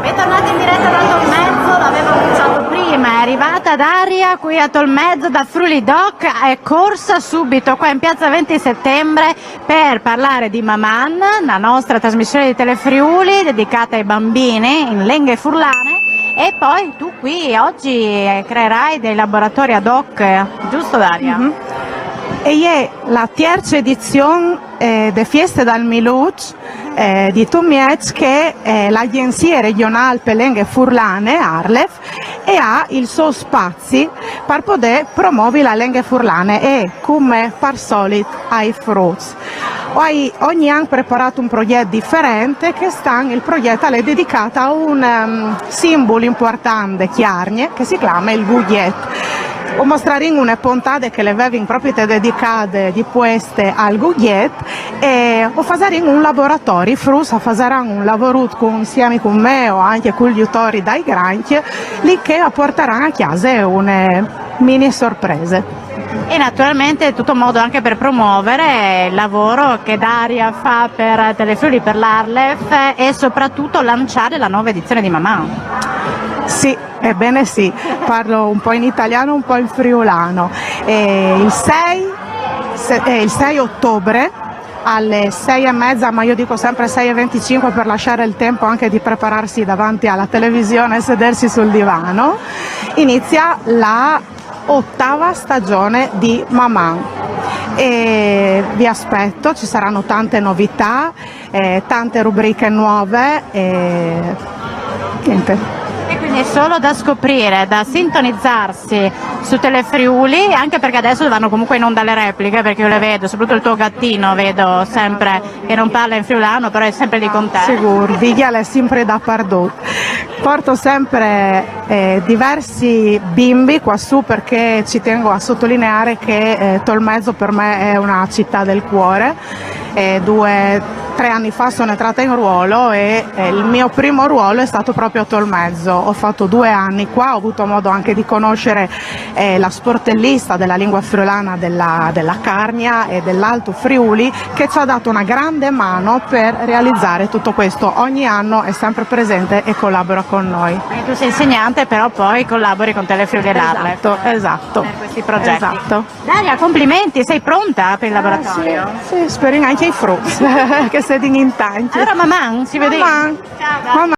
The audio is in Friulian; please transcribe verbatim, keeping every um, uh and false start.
È tornata in diretta da Tolmezzo, l'avevo annunciato prima, è arrivata Daria qui a Tolmezzo da Friuli Doc, è corsa subito qua in piazza venti settembre per parlare di Maman, la nostra trasmissione di Telefriuli dedicata ai bambini in lenghe furlane. E poi tu qui oggi creerai dei laboratori ad hoc, giusto Daria? Mhm. E je la terza edizione eh, de Fieste dal Miluç eh, di Tumiec che eh, l'Agenzia regionale per lenghe furlane, ARLeF, e ha il suo spazio per poter promuovere la lenghe furlane e, come per solito, ai fruts. Ogni anno preparato un progetto differente che sta il progetto è dedicato a un um, simbolo importante, Chiargne, che si chiama il Gugliet. O mostreremo una puntata che le avevi proprio dedicate di queste al Gugliet e o fasarin un laboratorio, i fruts fasaran un lavoro con, insieme con me o anche con gli autori dai Granchi, lì che portaranno a casa una mini sorpresa. E naturalmente è tutto modo anche per promuovere il lavoro che Daria fa per Telefriuli, per l'ARLeF e soprattutto lanciare la nuova edizione di Maman. Sì, ebbene sì, parlo un po' in italiano, un po' in friulano. E il 6, se- eh, il 6 ottobre alle sei e mezza, ma io dico sempre sei e venticinque per lasciare il tempo anche di prepararsi davanti alla televisione e sedersi sul divano, inizia la ottava stagione di Maman. E vi aspetto, ci saranno tante novità, eh, tante rubriche nuove e niente. E quindi è solo da scoprire, da sintonizzarsi su Telefriuli, anche perché adesso vanno comunque in onda le repliche, perché io le vedo, soprattutto il tuo gattino vedo sempre che non parla in friulano, però è sempre lì con te. Sicuro, Viglia è sempre dappertutto. Porto sempre eh, diversi bimbi qua su perché ci tengo a sottolineare che eh, Tolmezzo per me è una città del cuore. Eh, due, tre anni fa sono entrata in ruolo e eh, il mio primo ruolo è stato proprio a Tolmezzo. Ho fatto due anni qua, ho avuto modo anche di conoscere eh, la sportellista della lingua friulana della, della Carnia e dell'Alto Friuli, che ci ha dato una grande mano per realizzare tutto questo. Ogni anno è sempre presente e collabora con noi. E tu sei insegnante, però poi collabori con Telefriuli e l'ARLeF Esatto, esatto. per questi progetti. Esatto. Daria, complimenti, sei pronta per il laboratorio? Sì, speriamo anche i frutti che siano in tanti. Allora, Maman, ci vediamo. Maman. Ciao, Daria. Maman.